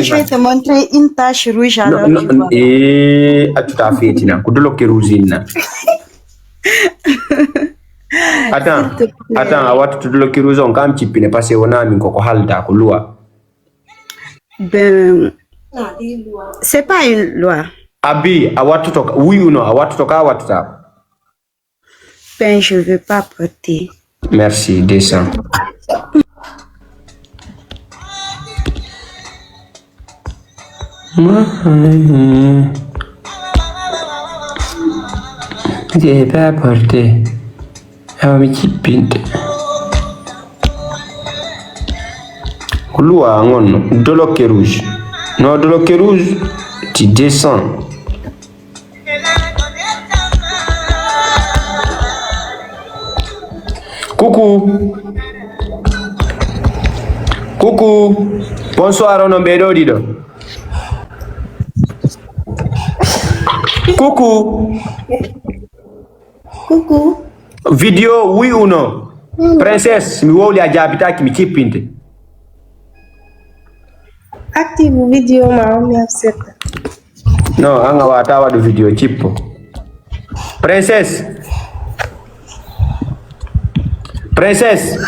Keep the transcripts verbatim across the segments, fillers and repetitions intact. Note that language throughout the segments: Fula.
Je vais te montrer une tache rouge à la fibre. Eh, accu ta fetina. Ko dolokke rouge inna. Attends, attends, a wattu to dolokke rouge on kam cippine, parce que wona min koko halda ko loi. Ben, c'est pas une loi. Abi, a wattu to, oui ou non, a wattu to ka wattu ta. Ben, je veux pas porter. Merci, deux cents. Je vais pas porter. Awa mi jippinte. Ko luwa ngonno. Dolokke rouge. No dolokke rouge. Tu descends. Coucou. Coucou. Bonsoir, onon ɓe ɗo ɗiɗo. Coucou. Coucou. Vidéo, oui ou non? Princesse, mi wowli a jaabitaaki, mi cippinte. Active vidéo ma on mi accepte. Non, an a wata waɗu vidéo cippo. Princesse. Princesse.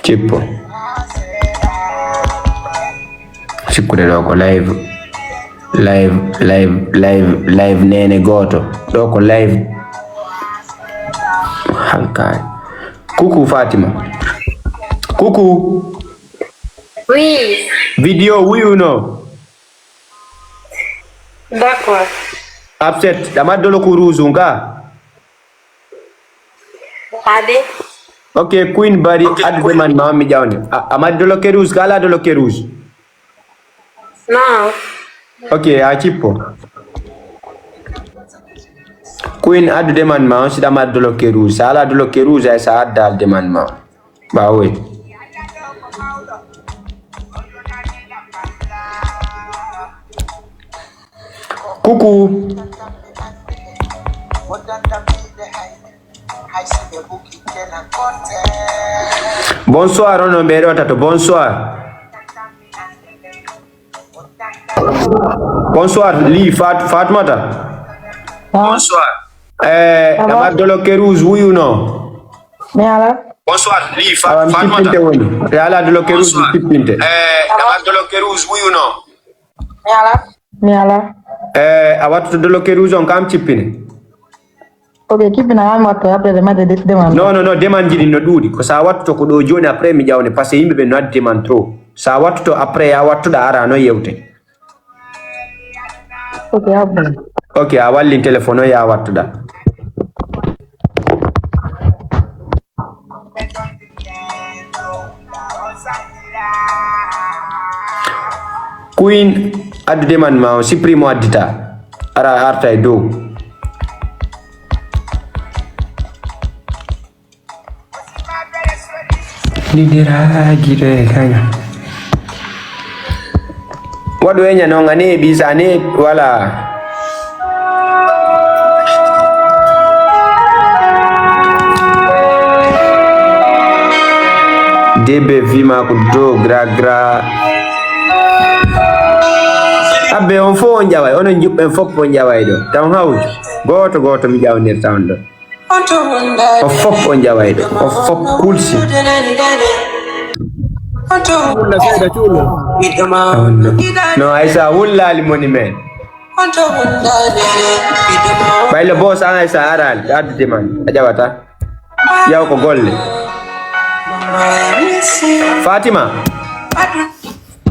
Cippo. Sikkude ɗo ko live. Live, live, live, live nene goto. Ɗo ko live. Hankali. Coucou Fatima. Coucou. Oui. Vidéo, oui ou non? D'accord. Upset, dama dolo ko rouge un ka? Ade. Ok, Queen Bari, addu demande ma on mi ƴawne. A, ama dolokke rouge, ka ala dolokke rouge? Non. Ok, a cippo. Queen, addu demande ma on, si dama dolokke rouge. Sa ala dolokke rouge, ay sa adda demande ma on. Ba oui. Coucou. Bonsoir, onon ɓe ɗo tato. Bonsoir. Bonsoir, Li Fat-, Fatmata. Bonsoir. Eh, dama dolokke rouge, oui ou non? Mi ala. Bonsoir, Li Fa-, awa, mi Fatmata. Cippinte woni. Te ala dolokke rouge, mi cippinte. Eh, dama dolokke rouge, oui ou non? Mi ala. Mi ala. Eh, a wattu to dolokke rouge on kam cippine. Ok, cippina kam wattu après de made de-, demande. Non, non, non, demande ji ɗin no ɗuuɗi. Ko sa wattu to ko ɗo joni après mi ƴawne, parce que yimɓe ɓe no addi demande trop. Sa wattu to après ya wattuɗa ara no yewte. Ok, a bon. Ok, a wallin téléphone o ya wattuɗa. Queen, addu demande ma o, supprime o addita. Ara arta e dow. Lidiraagi ɗo e kañum. Waɗu e ña noon, a neeɓi, so a neeɓi, voilà. Debe wi ma ko do gra gra. Abbe, on fof on ƴaway, onon njuɓɓen fof on ƴaway ɗo. Taw hawju. Gooto gooto mi ƴawnirta on ɗo. O fof o jawayɗo, o fof kulsi. Wulla seeɗa cuulo. No, Aïssa wullali moni men. Ɓaylo boss an Aïssa arali, addude man, a ƴawata. Yaw ko golle. Fatima.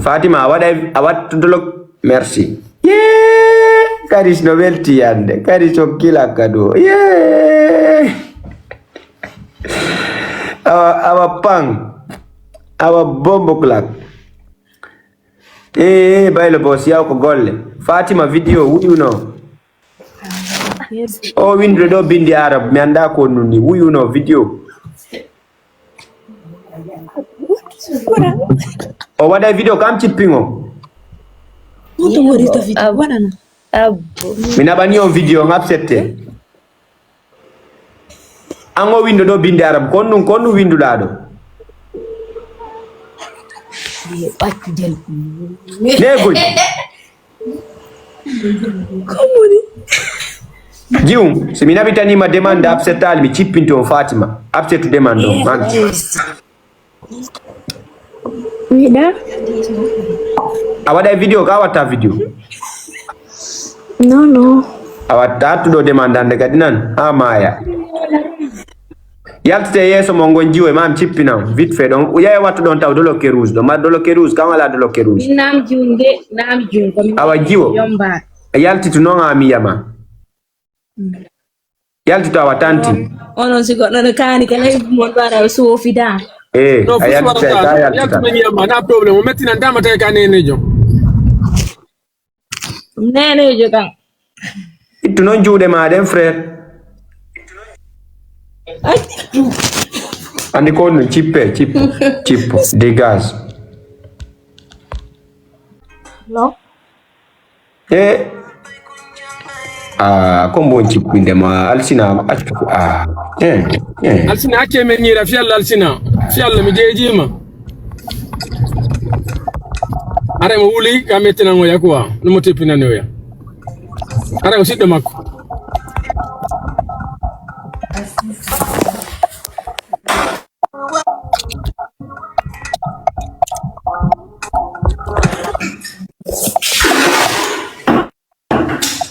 Fatima, a waɗay, a wattu dolok. Merci. Yee! Karis no welti yande. Karis o kila kado. Yee! Awa, awa pan. Awa bombo clap. Eh, Baylo Boss, yaw ko golle. Fatima vidéo, wuyu no. O windude ɗo bindi arab, mi annda ko nun ni. Wuyu no vidéo. O waɗay video kam cippingo. Wonto woni to video waɗana. Abbo. Mi naɓani on video ngam sette. An o windo ɗo binde arab, kon ɗum, kon ɗum winduɗa ɗo. Negoy. Komuni. Jiw, si mi naɓitanima demande absetal, mi cippinto on Fatima. Absetu demande on. An. Miɗa. A waɗa e vidéo ka, a watta vidéo? Non, non. A watta, hattuɗo demande hande kadi nan, ha maaya. Yaltite yeeso mon ngon jiwo, e mam cippina on, vite fait ɗon. Yaye wattu ɗon taw doloke rouge, ɗo mar doloke rouge, kan wala doloke rouge. Min nam jiwde, nam jiw, ko min Awa jiwo. Yomba. Yaltitu non a mi yama. Yaltitu awa tanti. Onon sigo ɗon kaani kala mon ɗo ara sofida. Eh, no a fusi yaltita, warata ka yaltita. Yaltita yamma, na problème, o mettinan dama tawi ka nenejo. Ɗum nenejo kan. Ittu noon juuɗe ma ɗen, frère. Andi ko ɗum, cippe, cippo, cippo, dégage. Non. E. Ah, ko mbon cippinde ma, Alsina, accu ko, ah, eh, eh. Alsina, acce men ñiira, fi Allah, Alsina, fi Allah, mi jeejima. Are mo wuli, ka mettinan oya quoi, no mo teppinani oya. Are o siɗɗo makko.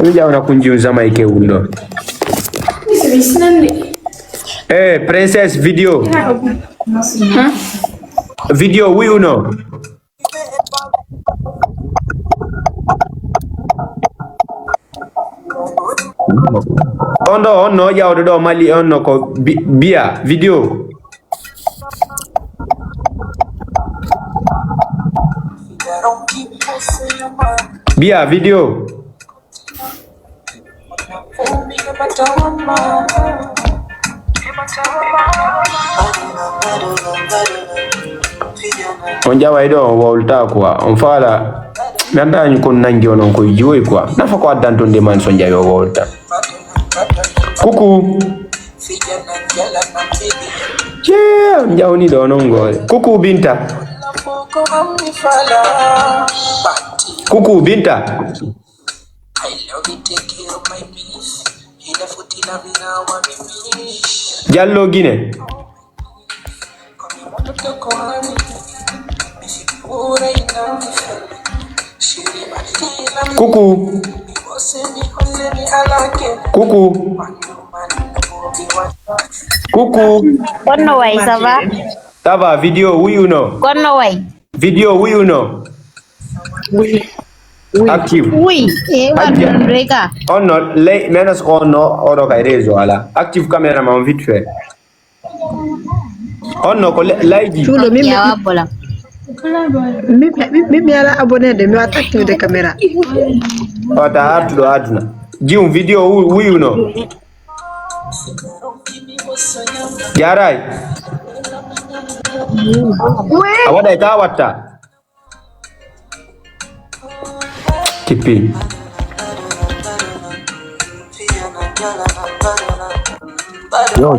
Mi ƴawna kunji un Jamaïque wul ɗo. Eh, princesse, vidéo. Vidéo, oui ou non? On ɗo, on no ƴawɗo ɗo Mali, on no ko bi-, biya, vidéo. Biya, vidéo. On ƴaway ɗo, on wowlta quoi. On faala, mi annda on kon nangi onon koye jiwoy quoi. Nafa ko addanton de man so ƴawi o wowlta. Coucou. Cee, on ƴawni ɗo non ngoore. Coucou Binta. Coucou Binta. Jallo Guinée. Coucou. Coucou. Coucou. Konno way, ça va? Ça va, vidéo, oui ou non? Konno way. Vidéo, oui ou non? Oui. Oui. Active. Oui. Eh, Active. Wadde non, Reka. On no, ley, menos on no, oɗo kay réseau ala. Active caméra ma on vite fait. On no ko le-, layji. Cuuɗo, min mi, yawa bola. Min, min, min mi ala abonné de, mi wata active de caméra. Wata artuɗo aduna. Jiwum vidéo wu-, wuyuno. Jaaraay. A waɗay ka watta. Tippi. Yo,